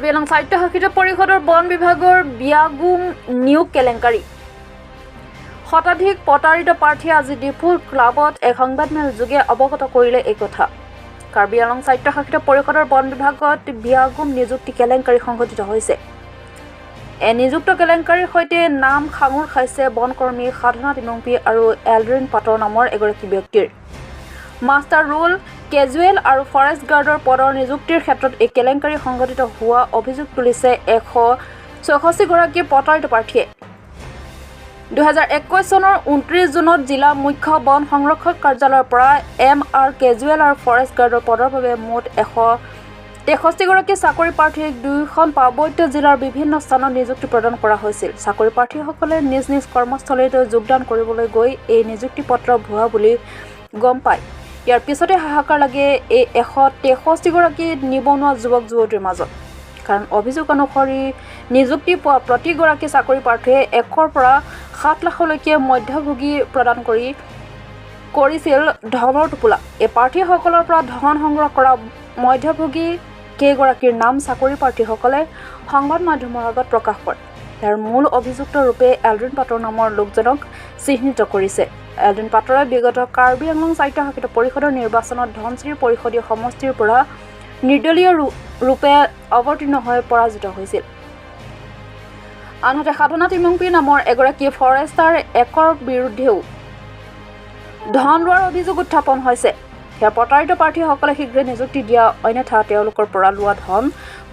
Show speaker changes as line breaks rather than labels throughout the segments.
কাৰ্বি আংলং স্বায়ত্তশাসিত পৰিষদৰ বন বিভাগৰ বিয়াগুম নিয়োগ কেলেংকাৰী। শতাধিক প্ৰতাৰিত প্ৰাৰ্থীয়ে আজি ডিফু ক্লাবত এক সংবাদমেল যোগে অৱগত কৰিলে এই কথা। কাৰ্বি আংলং স্বায়ত্তশাসিত পৰিষদৰ বন বিভাগত বিয়াগুম নিযুক্তি কেলেংকাৰী সংঘটিত হৈছে। এই নিযুক্ত কেলেংকাৰীৰ সৈতে নাম সাঙুৰ খাইছে বনকৰ্মী সাধনা তিমুংপি আৰু এলড্ৰিন পাটৰ নামৰ এগৰাকী ব্যক্তিৰ। মাষ্টাৰ ৰোল, কেজুৱেল আৰু ফৰেষ্ট গাৰ্ডৰ পদৰ নিযুক্তিৰ ক্ষেত্ৰত এই কেলেংকাৰী সংঘটিত হোৱা অভিযোগ তুলিছে 164গৰাকী প্ৰতাৰিত প্ৰাৰ্থীয়ে। 2021 চনৰ 29 জুনত জিলা মুখ্য বন সংৰক্ষক কাৰ্যালয়ৰ পৰা এম আৰ কেজুৱেল আৰু ফৰেষ্ট গাৰ্ডৰ পদৰ বাবে মুঠ 163গৰাকী চাকৰি প্ৰাৰ্থীক দুয়োখন পাৰ্বত্য জিলাৰ বিভিন্ন স্থানত নিযুক্তি প্ৰদান কৰা হৈছিল। চাকৰি প্ৰাৰ্থীসকলে নিজ নিজ কৰ্মস্থলীত যোগদান কৰিবলৈ গৈ এই নিযুক্তি পত্ৰ ভুৱা বুলি গম পায়। ইয়াৰ পিছতে হাহাকাৰ লাগে এই 163গৰাকী নিবনুৱা যুৱক যুৱতীৰ মাজত। কাৰণ অভিযোগ অনুসৰি নিযুক্তি পোৱা প্ৰতিগৰাকী চাকৰি প্ৰাৰ্থীয়ে 1ৰ পৰা 7 লাখলৈকে মধ্যভোগী প্ৰদান কৰিছিল ধনৰ টোপোলা। এই প্ৰাৰ্থীসকলৰ পৰা ধন সংগ্ৰহ কৰা মধ্যভোগী কেইগৰাকীৰ নাম চাকৰি প্ৰাৰ্থীসকলে সংবাদ মাধ্যমৰ আগত প্ৰকাশ কৰে। ইয়াৰ মূল অভিযুক্ত ৰূপে এলড্ৰিন পাটৰ নামৰ লোকজনক চিহ্নিত কৰিছে। এলড্ৰিন পাটৰে বিগত কাৰ্বি আংলং স্বায়ত্তশাসিত পৰিষদৰ নিৰ্বাচনত ধনশিৰি পৰিষদীয় সমষ্টিৰ পৰা নিৰ্দলীয় ৰূপে অৱতীৰ্ণ হৈ পৰাজিত হৈছিল। আনহাতে সাধনা তিমুংপি নামৰ এগৰাকী ফৰেষ্টাৰ একৰ বিৰুদ্ধেও ধন লোৱাৰ অভিযোগ উত্থাপন হৈছে। সেয়া প্ৰতাৰিত প্ৰাৰ্থীসকলে শীঘ্ৰে নিযুক্তি দিয়া অন্যথা তেওঁলোকৰ পৰা লোৱা ধন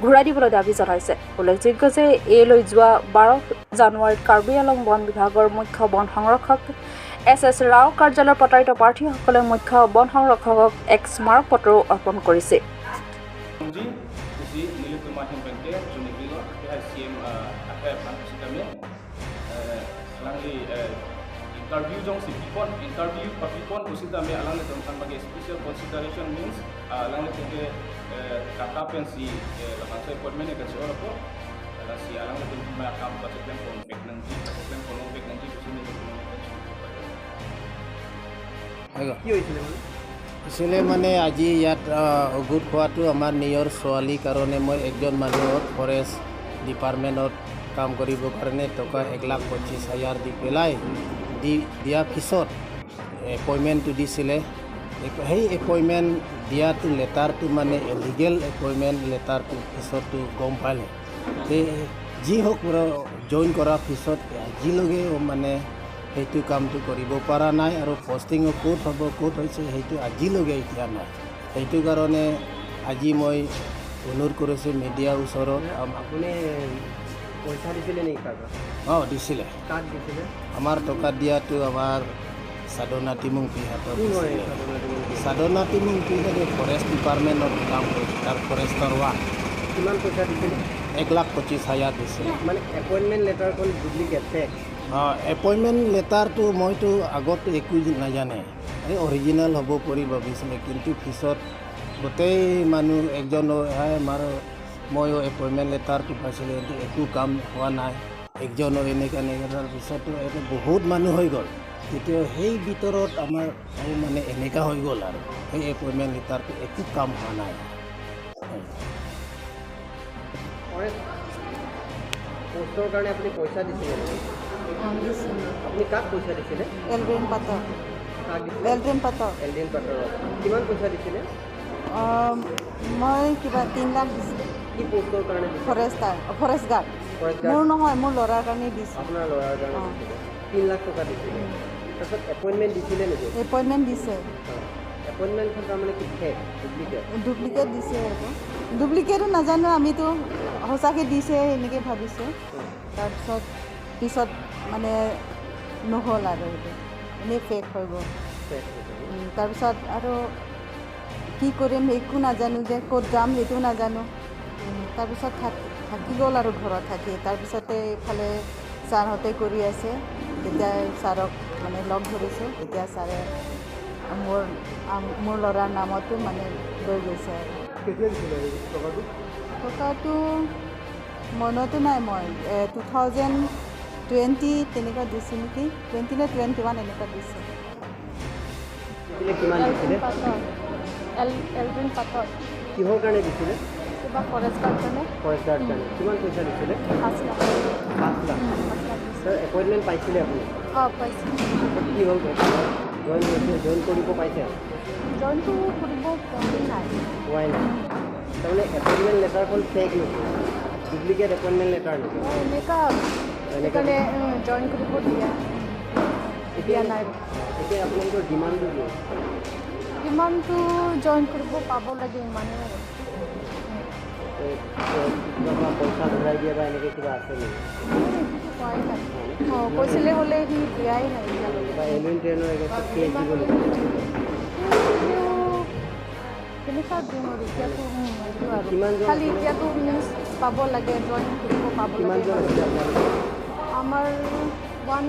ঘূৰাই দিবলৈ দাবী জনাইছে। উল্লেখযোগ্য যে এই লৈ যোৱা 12 জানুৱাৰীত কাৰ্বি আংলং বন বিভাগৰ মুখ্য বন সংৰক্ষক এছ এছ ৰাও কাৰ্যালয়ৰ প্ৰতাৰিত প্ৰাৰ্থীসকলে মুখ্য বন সংৰক্ষকক এক স্মাৰক পত্ৰও অৰ্পণ কৰিছে।
Interview jong si pipon interview papipon usita me alang le tong bagi special consideration means alang le tengke kata pen si lapan so appointment ka si oro ko ala si alang le tong ma kam budget plan kon back nang ji budget plan kon back nang ji usi ne
কি হৈছিলে মানে
আছিলে মানে আজি ইয়াত অগুট খোৱাটো আমাৰ নিজৰ ছোৱালীৰ কাৰণে মই একজন মানুহক ফৰেষ্ট ডিপাৰ্টমেণ্টত কাম কৰিবৰ কাৰণে টকা 1,25,000 দি পেলাই দি দিয়াৰ পিছত এপইণ্টমেণ্টটো দিছিলে। সেই এপইণ্টমেণ্ট দিয়াটো লেটাৰটো মানে লিগেল এপইণ্টমেণ্ট লেটাৰটো পিছতটো গম পালে। যি হওক জইন কৰাৰ পিছত আজিলৈকে মানে সেইটো কামটো কৰিব পৰা নাই আৰু পষ্টিঙো ক'ত হ'ব ক'ত হৈছে সেইটো আজিলৈকে এতিয়া নাই। সেইটো কাৰণে আজি মই অনুৰোধ কৰিছোঁ মিডিয়াৰ ওচৰত।
আপুনি পইচা দিছিলে নেকি কাৰোবাক?
অঁ, দিছিলে।
কাক দিছিলে?
আমাৰ টকা দিয়াটো আমাৰ সাধনা তিমুংপি হাতত দিছিলে। সাধনা তিমুংপি ফৰেষ্ট ডিপাৰ্টমেণ্টত কাম কৰিছে, তাৰ ফৰেষ্টৰ ওৱান।
কিমান পইচা দিছিলে?
1,25,000 দিছিলে।
মানে এপইণ্টমেণ্ট লেটাৰখন ডুপ্লিকেট ফেক?
অঁ, এপইণ্টমেণ্ট লেটাৰটো মইতো আগত একো নাজানে, এই অৰিজিনেল হ'ব কৰি ভাবিছিলে, কিন্তু পিছত গোটেই মানুহ একজনো আমাৰ ময়ো এপইণ্টমেণ্ট লেটাৰটো পাইছিলোঁ, কিন্তু একো কাম হোৱা নাই। একজনো এনেকুৱা এনেকুৱা, তাৰপিছতো এইটো বহুত মানুহ হৈ গ'ল। তেতিয়া সেই ভিতৰত আমাৰ মানে এনেকুৱা হৈ গ'ল আৰু সেই এপইণ্টমেণ্ট লেটাৰটো একো কাম হোৱা নাই।
পোষ্টৰ কাৰণে আপুনি পইচা দিছিলে নেকি? আপুনি কাক পইচা দিছিলে?
এলড্ৰিন পাটৰ।
কাক দিছিলে?
এলড্ৰিন পাটৰ।
এলড্ৰিন পাটৰক কিমান পইচা দিছিলে?
মই কিবা 3 লাখ দিছিলোঁ।
কি পোষ্টৰ কাৰণে দিছিলে?
Forester, forest guard. মোৰ নহয়, মোৰ ল'ৰাৰ কাৰণে দিছোঁ।
আপোনাৰ ল'ৰাৰ কাৰণে দিছিলে? 3 লাখ টকা দিছিলে। তাৰপিছত এপইণ্টমেণ্ট দিছিলে নেকি?
এপইণ্টমেণ্ট দিছে।
এপইণ্টমেণ্টখন তাৰমানে কি ফেক, ডুপ্লিকেট?
ডুপ্লিকেট দিছে। সেইটো ডুপ্লিকেটো নাজানো, আমিতো সঁচাকৈ দিছে এনেকৈ ভাবিছোঁ। তাৰপিছত পিছত মানে নহ'ল আৰু সেইটো এনেই ফেক হৈ গ'ল। তাৰপিছত আৰু কি কৰিম একো নাজানো, যে ক'ত যাম সেইটো নাজানো। তাৰপিছত থাকি গ'ল আৰু ঘৰত থাকি। তাৰপিছতে এইফালে ছাৰহঁতে কৰি আছে, তেতিয়া ছাৰক মানে লগ ধৰিছোঁ। তেতিয়া ছাৰে মোৰ ল'ৰাৰ নামতো মানে লৈ গৈছে। আৰু টকাটো মনতো নাই, মই 2020 তেনেকুৱা দিছোঁ নেকি, 20 নে 21 এনেকুৱা দিছোঁ।
কিমান দিছিলে?
এলড্ৰিন পাটৰ।
কিহৰ কাৰণে দিছিলে?
কিবা ফৰেষ্ট গাৰ্ড কাৰণে।
ফৰেষ্ট গাৰ্ড কাৰণে কিমান পইচা দিছিলে?
5 লাখ।
5 লাখ।
5 লাখ দিছে।
ছাৰ, এপইণ্টমেণ্ট পাইছিলে আপুনি?
অঁ, পাইছোঁ।
কি হ'ল? জইন হৈছে, জইন কৰিব পাইছে?
জইনটো কৰিব পোৱাই নাই।
পোৱাই নাই। তাৰমানে এপইণ্টমেণ্ট লেটাৰখন ফেক নেকি? ডুপ্লিকেট এপইণ্টমেণ্ট লেটাৰ নেকি?
অঁ, এনেকুৱা। সেইকাৰণে জইন কৰিব দিয়া
এতিয়া
দিয়া নাই।
এতিয়া আপোনালোকৰ ডিমাণ্ডটো কি?
ইমানটো জইন কৰিব পাব লাগে, ইমানেই আৰু।
কিবা বা পইচা ঘূৰাই দিয়া বা এনেকৈ কিবা আছে নেকি?
সেইটোতো কোৱাই নাই। অঁ, কৈছিলে হ'লে সি দিয়াই নাই এতিয়ালৈকে।
বা এলুইন টেৰণৰ এগেইনষ্টত কেছ দিব নেকি?
সেইটো কেনেকুৱা দিম আৰু এতিয়াতো, সেইটো আৰু
কিমানজন
খালি
আছিলে?
এতিয়াতো মিনছ পাব লাগে, জইন কৰিব পাব লাগে।
কিমানজন আছিলে আপোনালোকৰ?
আমাৰ 1